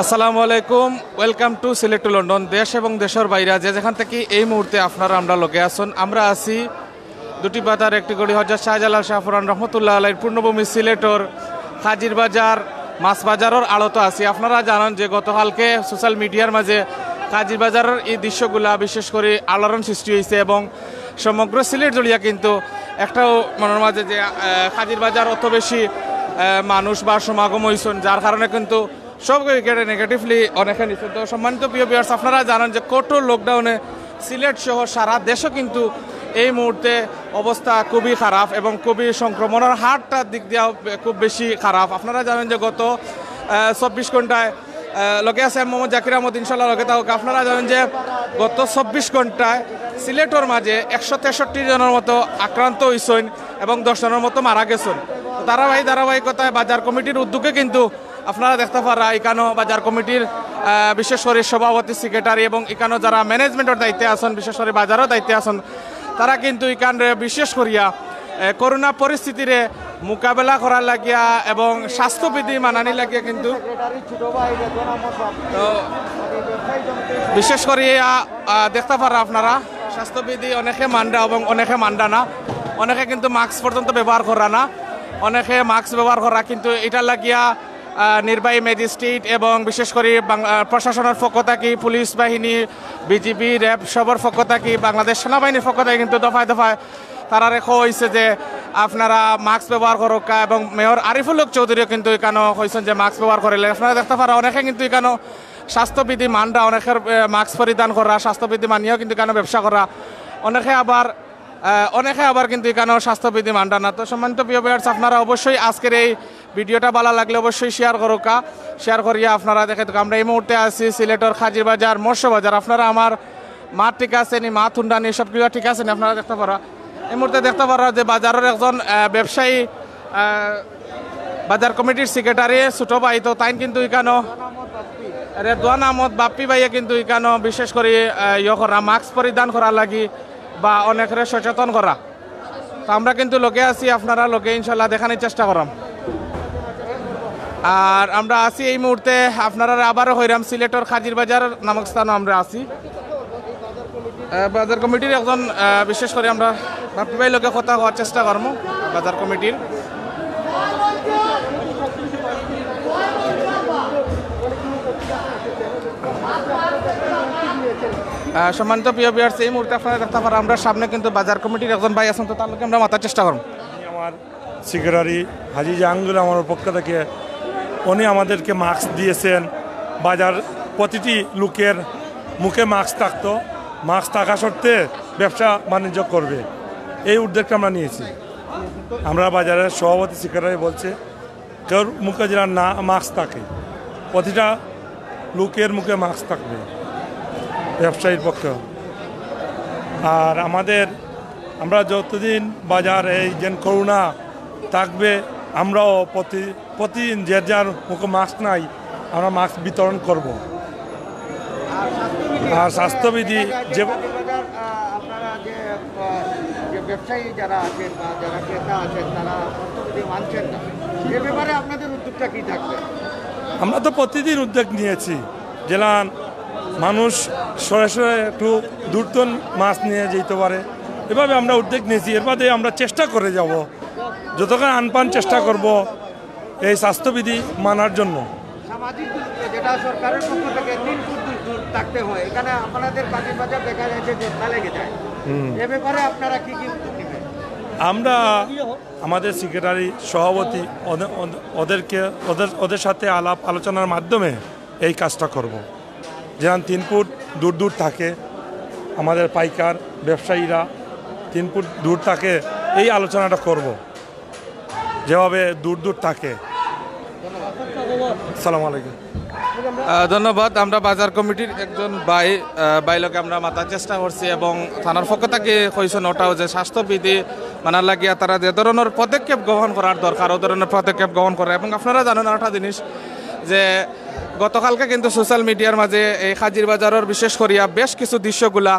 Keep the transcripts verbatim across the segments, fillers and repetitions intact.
আসসালামু আলাইকুম। Welcome to Sylhet to London. দেশ এবং দেশর বাইরে যে যেখান থাকি এই মুহূর্তে আপনারা আমরার লগে আছইন, আমরা আছি দুটি পাতার একটি গড়ি হযরত শাহজালাল শাহপরান রহমতুল্লাহ আলাইহির পূর্ণভূমি সিলেটর কাজির বাজার, মাছ বাজারর আড়তো আছি। আপনারা জানইন যে গতকালকে সোশ্যাল মিডিয়ার মাঝে কাজির বাজারর এই দৃশ্যগুলা বিশেষ করি আলোড়ন সৃষ্টি অইছে এবং সমগ্র সিলেট জুড়িয়া কিন্তু একটাও মনর মাঝে যে, আহ, কাজির বাজার অত বেশি, আহ, মানুষ বা সমাগম অইছইন, যার কারণে কিন্তু সব কেউ এখানে নেগেটিভলি অনেকে নিছে। তো সম্মানিত প্রিয় ভিউয়ার্স, আপনারা জানইন যে কঠোর লকডাউনে সিলেট সহ সারা দেশও কিন্তু এই মুহূর্তে অবস্থা খুবই খারাপ এবং খুবই সংক্রমণর হারটা দিক দিয়াও খুব বেশি খারাপ। আপনারা জানইন যে গত, আহ, চব্বিশ ঘন্টায়, আহ, লগে আছে মোহাম্মদ জাকির আহমদ, ইনশাল্লাহ লগে থাকউক। আপনারা জানইন যে গত চব্বিশ ঘন্টায় সিলেটর মাঝে একশো তেষট্টি জনর মতো আক্রান্ত অইছইন এবং দশ জনর মতো মারা গেছইন। ধারাবাহিক ধারাবাহিকতায় বাজার কমিটির উদ্যোগে কিন্তু আপনারা দেখতা পাররা, ইকানো বাজার কমিটির, আহ, বিশেষ করি সভাপতি, সেক্রেটারি এবং ইকানো যারা ম্যানেজমেন্টর দায়িত্বে আছইন, বিশেষ করি বাজারর দায়িত্বে আছইন, তারা কিন্তু ইকানরে বিশেষ করিয়া, আহ, করোনা পরিস্থিতিরে মোকাবেলা করার লাগিয়া এবং স্বাস্থ্যবিধি মানানি লাগিয়া কিন্তু, তো, বিশেষ করি, আহ, আহ, দেখতা পাররা আপনারা, স্বাস্থ্যবিধি অনেকে মানরা এবং অনেকে মানরা না, অনেকে কিন্তু মাস্ক পর্যন্ত ব্যবহার করা না, অনেকে মাস্ক ব্যবহার করা, কিন্তু ইটার লাগিয়া আহ, নির্বাহী ম্যাজিস্ট্রেট এবং বিশেষ করি বাং-, আহ, প্রশাসনর পক্ষ থাকি, পুলিশ বাহিনী, বিজিবি, র‍্যাব সবর পক্ষ থাকি, বাংলাদেশ সেনাবাহিনীর পক্ষ থাকি কিন্তু দফায় দফায় তারারে কওয়া অইছে যে আপনারা মাস্ক ব্যবহার করউক্কা এবং মেয়র আরিফুল হক চৌধুরীও কিন্তু ইকানো কইছইন যে মাস্ক ব্যবহার করিলে। আপনারা দেখতা পাররা অনেকে কিন্তু ইকানো স্বাস্থ্যবিধি মানরা, অনেকের, আহ, মাস্ক পরিধান করা, স্বাস্থ্যবিধি মানিয়াও কিন্তু ইকানো ব্যবসা করা, অনেকে আবার আহ, অনেকে আবার কিন্তু ইকানো স্বাস্থ্যবিধি মানরা না। তো সম্মানিত প্রিয় ভিউয়ার্স, আপনারা অবশ্যই আজকের এই ভিডিওটা ভালা লাগলে অবশ্যই শেয়ার করউক্কা। শেয়ার করিয়া আপনারা দেখে থাকউক্কা। আমরা এই মুহূর্তে আছি সিলেটর কাজির বাজার, মৎস্য বাজার। আপনারা আমার মাত ঠিক আছে নি, মাত হুনরা নি, সব কিছু ঠিক আছে নি, আপনারা দেখতা পাররা। এই মুহূর্তে দেখতা পাররা যে বাজারর একজন, আহ, ব্যবসায়ী, আহ, বাজার কমিটির সেক্রেটারি ছোট ভাই, তো তাইন কিন্তু ইকানো রেদওয়ান আহমদ বাপ্পি ভাইয়ে কিন্তু ইকানো বিশেষ করি, আহ, ইয়ে করা, মাস্ক পরিধান করার লাগি বা অনেকরে সচেতন করা। তো আমরা কিন্তু লগে আছি, আপনারা লগে ইনশাল্লাহ দেখানির চেষ্টা কররাম। আর আমরা আছি এই মুহূর্তে, আপনারারে আবারও কইরাম, সিলেটর কাজির বাজার নামক স্থানো আমরা আছি। আহ, বাজার কমিটির একজন, আহ, বিশেষ করি আমরা বাপ্পি ভাইর লগে কথা কওয়ার চেষ্টা করমু বাজার কমিটির। আহ, সম্মানিত প্রিয় ভিউয়ার্স, এই মুহূর্তে আপনারা দেখতা পাররা, আমরার সামনে কিন্তু বাজার কমিটির একজন ভাই আছইন, তো তার লগে আমরা মাতার চেষ্টা করমু। আমি আমার সেক্রেটারি হাজী জাহাঙ্গীর আমার পক্ষ থেকে, উনি আমাদেরকে মাস্ক দিয়েছেন। বাজার প্রতিটি লোকের মুখে মাস্ক থাকতো, মাস্ক থাকা সত্ত্বে ব্যবসা বাণিজ্য করবে, এই উদ্যোগটা আমরা নিয়েছি। আমরা বাজারের সভাপতি সেক্রেটারি বলছে, কেউর মুখে যেন না মাস্ক থাকে, প্রতিটা লোকের মুখে মাস্ক থাকবে ব্যবসায়ীর পক্ষে। আর আমাদের, আমরা যতদিন বাজার এই যেন করোনা থাকবে, আমরাও প্রতি, প্রতিদিন যে যার মুখে মাস্ক নাই, আমরা মাস্ক বিতরণ করব। আর স্বাস্থ্যবিধি যে আপনারা যে, আহ, যে ব্যবসায়ী যারা আছেন বা যারা ক্রেতা আছেন, তারা স্বাস্থ্যবিধি মানছেন না, এ ব্যাপারে আপনাদের উদ্যোগটা কি থাকবে? আমরা তো প্রতিদিন উদ্যোগ নিয়েছি, যেন মানুষ সরাসরি একটু দূরত্ব মাস্ক নিয়ে যেতে পারে, এভাবে আমরা উদ্যোগ নিয়েছি। এর বাদে আমরা চেষ্টা করে যাব, যতক্ষণ আনপান চেষ্টা করব এই স্বাস্থ্যবিধি মানার জন্য। সামাজিক দূরত্ব, যেটা সরকারের পক্ষ থেকে তিন ফুট দূর দূর থাকতে হয়, এখানে আপনাদের কাজির বাজার দেখা যাচ্ছে জটলা লেগে যায়। এ ব্যাপারে আপনারা কি কি উদ্যোগ নেবেন? আমরা আমাদের সেক্রেটারি, সভাপতি, ওদে-, ওদে-, ওদেরকে, ওদের, ওদের সাথে আলাপ আলোচনার মাধ্যমে এই কাজটা করব। যেন তিন ফুট দূর দূর থাকে আমাদের পাইকার ব্যবসায়ীরা, তিন ফুট দূর থাকে, এই আলোচনাটা করব, যেভাবে দূর দূর থাকে। সালাম আলাইকুম। আহ, ধন্যবাদ। আমরা বাজার কমিটির একজন ভাই, আহ, ভাই লগে আমরা মাতার চেষ্টা করছি এবং থানার পক্ষ থাকি কইছইন ওটাও যে স্বাস্থ্যবিধি মানার লাগিয়া তারা যে ধরনর পদক্ষেপ গ্রহণ করার দরকার, ও ধরনর পদক্ষেপ গ্রহণ করা। এবং আপনারা জানইন আরেকটা জিনিস যে গতকালকে কিন্তু সোশ্যাল মিডিয়ার মাঝে এই কাজির বাজারর বিশেষ করিয়া বেশ কিছু দৃশ্যগুলা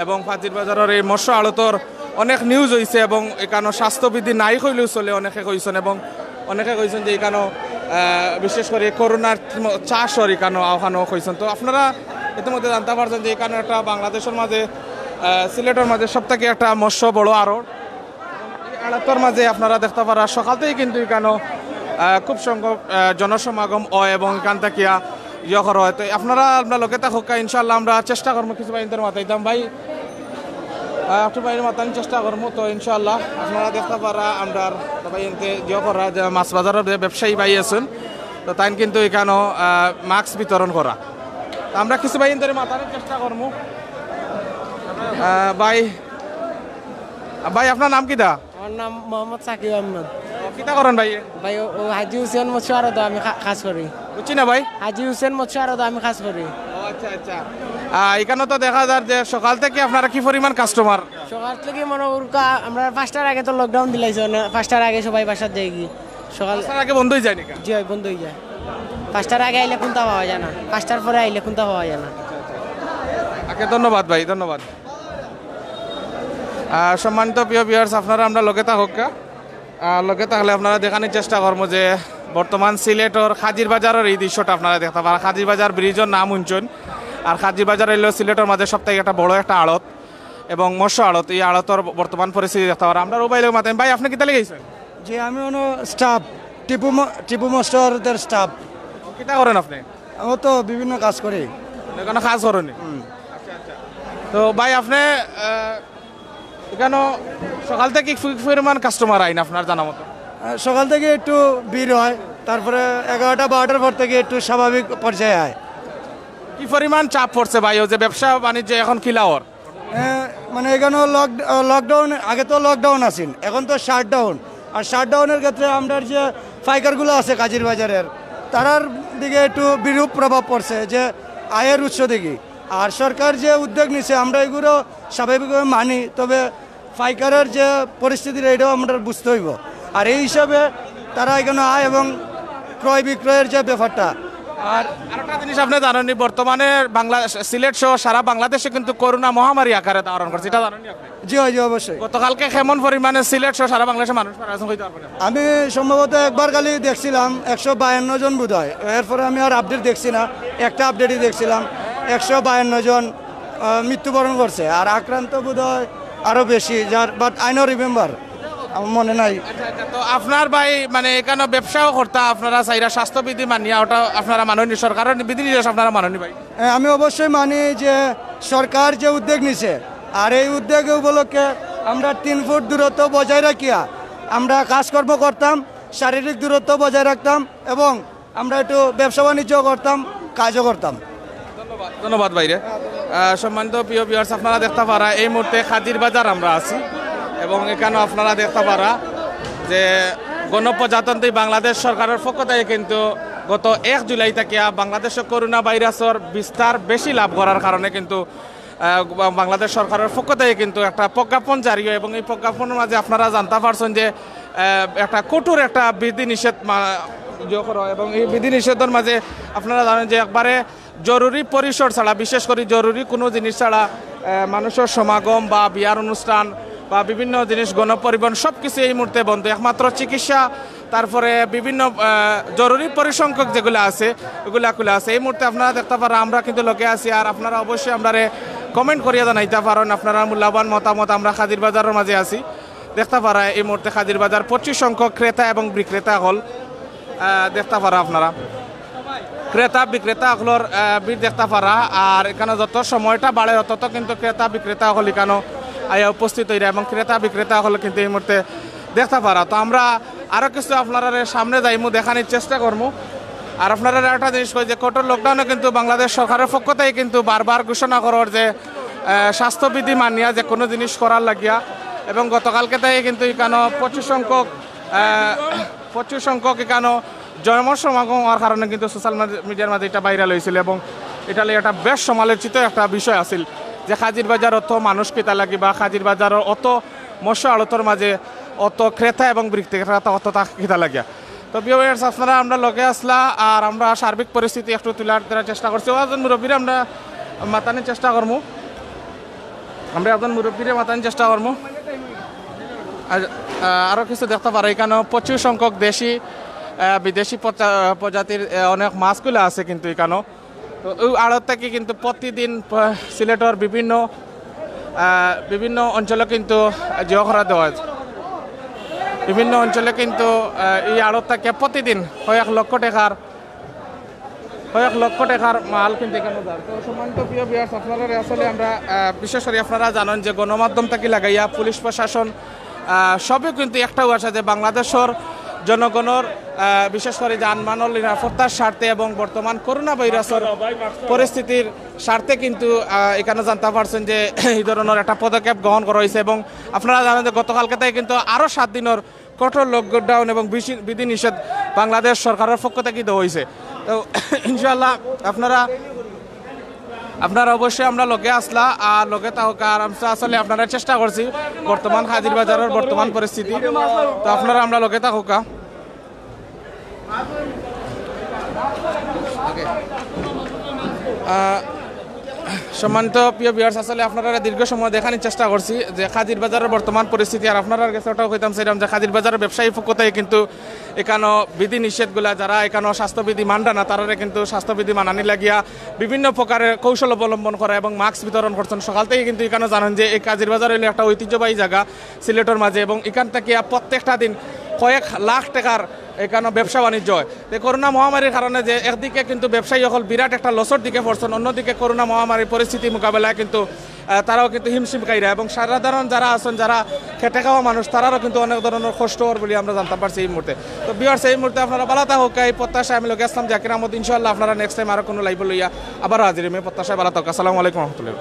এবং কাজির বাজারর এই মৎস্য আড়তর অনেক নিউজ অইছে এবং ইকানো স্বাস্থ্যবিধি নাই কইলেও চলে, অনেকে কইছইন এবং অনেকে কইছইন যে ইকানো আহ, বিশেষ করি করুণার ম-, চাষর ইকানো আহ্বানও কইছইন। তো আপনারা ইতিমধ্যে জানতা পারছইন যে ইকানো একটা বাংলাদেশর মাঝে, আহ, সিলেটর মাঝে সব থাকি একটা মৎস্য বড় আড়ত। এই আড়তর মাঝে আপনারা দেখতা পারা সকাল থাকি কিন্তু ইকানো, আহ, খুব সংখ্যক, আহ, জনসমাগম অয় এবং ইকান থাকিয়া ইয়ে করা অয়। তো আপনারা আমরা লগে থাকউক্কা, ইনশাআল্লাহ আমরা চেষ্টা করমু কিছু ভাইয়াইন্তরে মাতাইতাম। ভাই, আহ, একটু ভাইয়াইন্তরে মাতানির চেষ্টা করমু। তো ইনশাআল্লাহ আপনারা দেখতা পারা আমরার ভাইয়াইন্তে ইয়ে করা যে মাছ বাজারর যে ব্যবসায়ী ভাই আছইন, তো তাইন কিন্তু ইকানো, আহ, মাস্ক বিতরণ করা। তো আমরা কিছু ভাইয়াইন্তরে মাতানির চেষ্টা করমু। আহ, ভাই, ভাই, আপনার নাম কিতা? আমার নাম মোহাম্মদ সাকিব আহমদ। কিতা করইন ভাই? ভাই, ও, ও হাজি হুসেন মৎস্য আড়ত আমি কা-, কাজ করি। বুঝছি না ভাই। হাজি হুসেন মৎস্য আড়ত আমি কাজ করি। ও আচ্ছা, আচ্ছা। আহ, ইকানো তো দেখা যার যে সকাল থাকি আপনারা কি পরিমাণ কাস্টমার? সকাল থাকি মনে করুক্কা, আমরা পাঁচটার আগে তো লকডাউন দিলাইছে, মানে, পাঁচটার আগে সবাই বাসাত যাইগি। সকাল পাঁচটার আগে বন্ধ অই যায় নি? জি অয়, বন্ধ অই যায়। পাঁচটার আগে আইলে কুন্তা পাওয়া যায় না, পাঁচটার পরে আইলে কুন্তা পাওয়া যায় না। ওকে, ধন্যবাদ ভাই, ধন্যবাদ। আহ, সম্মানিত প্রিয় ভিউয়ার্স, আপনারা আমরা লগে থাকউক্কা। আহ, লগে থাকলে আপনারা দেখানির চেষ্টা করমু যে বর্তমান সিলেটর কাজির বাজারর এই দৃশ্যটা আপনারা দেখতা পারা। কাজির বাজার ব্রিজর নাম হুনছইন, আর কাজির বাজার অইলো সিলেটর মাঝে সব থাকি একটা বড় একটা আড়ত এবং মৎস্য আড়ত। এই আড়তর বর্তমান পরিস্থিতি দেখতা পারা। আমরা ও ভাইরে মাতাইমু, ভাই, আপনে কিতা লাগি আইছইন? জি, আমি অনো স্টাফ, টিপু ম-, টিপু মৎস্য আড়তর স্টাফ। কিতা করইন আপনে? আমি তো বিভিন্ন কাজ করি। ইকানো কাজ করইন নি? হুম। আচ্ছা, আচ্ছা। তো ভাই, আপনে, আহ, ইকানো সকাল থাকি কি পরিমাণ কাস্টমার আইন আপনার জানা মতো? আহ, সকাল থাকি একটু ভিড় অয়, তারপরে এগারোটা বারোটার পর থাকি একটু স্বাভাবিক পর্যায়ে অয়। কি পরিমাণ চাপ পড়ছে ভাই, অউ যে ব্যবসা বাণিজ্য অখন কিলা অর? এ, মানে, ইকানো লক-, আহ, লকডাউন, আগে তো লকডাউন আছিল, অখন তো শাটডাউন। আর শাটডাউনর ক্ষেত্রে আমরার যে পাইকারগুলা আছে কাজির বাজারর, তারার দিকে একটু বিরূপ প্রভাব পড়ছে যে আয়ের উৎস দিকে। আর সরকার যে উদ্যোগ নিছে, আমরা ইগুলো স্বাভাবিকভাবে মানি, তবে পাইকারর যে পরিস্থিতি, ইটাও আমরা বুঝতে অইবো। আর এই হিসাবে তারা ইকানো আয় এবং ক্রয় বিক্রয়ের যে ব্যাপারটা। আর আরেকটা জিনিস আপনে জানইন নি, বর্তমানে বাংলা-, সিলেট সহ সারা বাংলাদেশে কিন্তু করোনা মহামারী আকারে ধারণ করছে, ইটা জানইন নি আপনে? জি অয়, জি, অবশ্যই। গতকালকে কেমন পরিমাণে সিলেট সহ সারা বাংলাদেশে মানুষ মারা গেছে, কইতা পারবা নি? আমি সম্ভবত একবার খালি দেখছিলাম একশো বায়ান্ন জন বোধহয়, এরপরে আমি আর আপডেট দেখছি না, একটা আপডেটই দেখছিলাম, একশো বায়ান্ন জন, আহ, মৃত্যুবরণ করছে, আর আক্রান্ত বোধহয় আরও বেশি, যার, but I no remember, আমার মনে নাই। আচ্ছা, আচ্ছা, তো আপনার ভাই, মানে, ইকানো ব্যবসাও করতা, আপনারা চাইরা স্বাস্থ্যবিধি মানিয়া, ওটা আপনারা মানইন নি, সরকারর বিধিনিষেধ আপনারা মানইন নি ভাই? হ্যাঁ, আমি অবশ্যই মানি যে সরকার যে উদ্যোগ নিছে, আর এই উদ্যোগ উপলক্ষে আমরা তিন ফুট দূরত্ব বজায় রাখিয়া আমরা কাজকর্ম করতাম, শারীরিক দূরত্ব বজায় রাখতাম এবং আমরা একটু ব্যবসা বাণিজ্য করতাম, কাজও করতাম। ধন্যবাদ ভাইরে। আহ, সম্মানিত প্রিয় ভিউয়ার্স, আপনারা দেখতা পারা এই মুহূর্তে কাজির বাজার আমরা আছি এবং ইকানো আপনারা দেখতা পারা যে গণপ্রজাতন্ত্রী বাংলাদেশ সরকারর পক্ষ থাকি কিন্তু গত এক জুলাই থাকিয়া বাংলাদেশো করোনা ভাইরাসর বিস্তার বেশি লাভ করার কারণে কিন্তু, আহ, বা-, বাংলাদেশ সরকারর পক্ষ থাকি কিন্তু একটা প্রজ্ঞাপন জারি অয় এবং এই প্রজ্ঞাপনর মাঝে আপনারা জানতা পারছইন যে, আহ, একটা কঠোর একটা বিধিনিষেধ মা-, ইয়ে করা অয় এবং এই বিধিনিষেধর মাঝে আপনারা জানইন যে একবারে জরুরি পরিসর ছাড়া, বিশেষ করি জরুরি কুনু জিনিস ছাড়া, আহ, মানুষর সমাগম বা বিয়ার অনুষ্ঠান বা বিভিন্ন জিনিস, গণপরিবহন সব কিছু এই মুহূর্তে বন্ধ। একমাত্র চিকিৎসা, তারপরে বিভিন্ন, আহ, জরুরি পরিসংখ্যক যেগুলা আছে, ওগুলা খুলা আছে। এই মুহূর্তে আপনারা দেখতা পারা আমরা কিন্তু লগে আছি, আর আপনারা অবশ্যই আমরারে comment করিয়া জানাইতা পারইন আপনারার মূল্যবান মতামত। আমরা কাজির বাজারর মাঝে আছি, দেখতা পারা এই মুহূর্তে কাজির বাজার প্রচুর সংখ্যক ক্রেতা এবং বিক্রেতা অকল, আহ, দেখতা পারা আপনারা। ক্রেতা বিক্রেতা অকলর, আহ, ভিড় দেখতা পারা। আর ইকানো যত সময়টা বাড়ে তত কিন্তু ক্রেতা বিক্রেতা অকল ইকানো আইয়া উপস্থিত অইরা এবং ক্রেতা বিক্রেতা অকল কিন্তু এই মুহূর্তে দেখতা পারা। তো আমরা আরো কিছু আপনারারে সামনে যাইমু, দেখানির চেষ্টা করমু। আর আপনারারে একটা জিনিস কই যে কঠোর লকডাউনে কিন্তু বাংলাদেশ সরকারর পক্ষ থাকি কিন্তু বারবার ঘোষণা করার যে, আহ, স্বাস্থ্যবিধি মানিয়া যে কুনু জিনিস করার লাগিয়া, এবং গতকালকে থাকি কিন্তু ইকানো প্রচুর সংখ্যক, আহ, প্রচুর সংখ্যক ইকানো জনসমাগম অওয়ার কারণে কিন্তু সোশ্যাল মিডিয়ার মাঝে ইটা ভাইরাল অইছিল এবং ইটা লইয়া একটা বেশ সমালোচিত একটা বিষয় আছিল যে কাজির বাজার অত মানুষ কিতা লাগি বা কাজির বাজারর অত মৎস্য আড়তর মাঝে অত ক্রেতা এবং বিক্রেতা অত তা কিতা লাগিয়া। তো ভিউয়ার্স, আপনারা আমরার লগে আছলা আর আমরা সার্বিক পরিস্থিতি একটু তুলার ধরার চেষ্টা করছি। ও একজন মুরব্বিরে আমরা মাতানির চেষ্টা করমু। আমরা একজন মুরব্বিরে মাতানির চেষ্টা করমু। আর, আহ, আরো কিছু দেখতা পারা, ইকানো প্রচুর সংখ্যক দেশি, আহ, বিদেশি প্রজা-, প্রজাতির, আহ, অনেক মাছগুলা আছে কিন্তু ইকানো। তো ওই আড়ত থাকি কিন্তু প্রতিদিন প-, সিলেটর বিভিন্ন, আহ, বিভিন্ন অঞ্চলে কিন্তু জিও করা দেওয়া হয়। বিভিন্ন অঞ্চলে কিন্তু, আহ, এই আড়ত থাকি প্রতিদিন কয়েক লক্ষ টাকার, কয়েক লক্ষ টাকার মাল কিন্তু ইকানো যায়। তো সম্মানিত প্রিয় viewers, আপনারা আসলে আমরা, আহ, বিশেষ করে আপনারা জানেন যে গণমাধ্যম থাকি লাগাইয়া পুলিশ প্রশাসন, আহ, সবই কিন্তু একটাও আশা যে বাংলাদেশর জনগণর, আহ, বিশেষ করে জানমালর নিরাপত্তার স্বার্থে এবং বর্তমান করোনা ভাইরাসর পরিস্থিতির স্বার্থে কিন্তু, আহ, ইকানো জানতা পারছেন যে এই ধরনের একটা পদক্ষেপ গ্রহণ করা হয়েছে। এবং আপনারা জানেন যে গতকালকে থেকে কিন্তু আরও সাত দিনের কঠোর লকডাউন এবং বিশি-, বিধিনিষেধ বাংলাদেশ সরকারের পক্ষ থেকে দেওয়া হয়েছে। তো ইনশাআল্লাহ আপনারা, আপনারা অবশ্যই আমরা লগে আসলা আর লগে থাকুকা। আর আমরা আসলে আপনারা চেষ্টা করছি বর্তমান কাজির বাজারের বর্তমান পরিস্থিতি, তো আপনারা আমরা লগে থাকুকা। আহ, সম্মানিত প্রিয় viewers, আসলে আপনারা দীর্ঘ সময় দেখানোর চেষ্টা করছি যে কাজির বাজারের বর্তমান পরিস্থিতি। আর আপনারার কাছে ওটাও কইতাম চাইলাম যে কাজির বাজারের ব্যবসায়ী পক্ষ থেকে কিন্তু ইকানো বিধি নিষেধগুলা, যারা ইকানো স্বাস্থ্যবিধি মানরা না, তারারে কিন্তু স্বাস্থ্যবিধি মানানি লাগিয়া বিভিন্ন প্রকারের কৌশল অবলম্বন করা এবং মাস্ক বিতরণ করছেন। সকাল থেকে কিন্তু ইকানো জানেন যে এই কাজির বাজার হইলো একটা ঐতিহ্যবাহী জায়গা সিলেটের মাঝে, এবং ইকান থেকে প্রত্যেকটা দিন কয়েক লাখ টাকার ইকানো ব্যবসা বাণিজ্য হয়। তো করোনা মহামারীর কারণে যে একদিকে কিন্তু ব্যবসায়ী অকল বিরাট একটা লসর দিকে পড়ছেন, অন্যদিকে করোনা মহামারীর পরিস্থিতি মোকাবেলায় কিন্তু, আহ, তারাও কিন্তু হিমশিম খাইরা, এবং সাধারণ যারা আছেন, যারা খেটে খাওয়া মানুষ, তারারও কিন্তু অনেক ধরনের কষ্ট হওয়ার বলে আমরা জানতে পারছি এই মুহূর্তে। তো viewers, এই মুহূর্তে আপনারা ভালো থাকুকা, এই প্রত্যাশায় আমি লগে আসলাম জাকির আহমদ। ইনশাআল্লাহ আপনারা next time আরো কোনো live লইয়া আবার হাজির হইমু। এই প্রত্যাশায় ভালো থাকুকা। আসসালামু আলাইকুম রহমতুল্লাহ।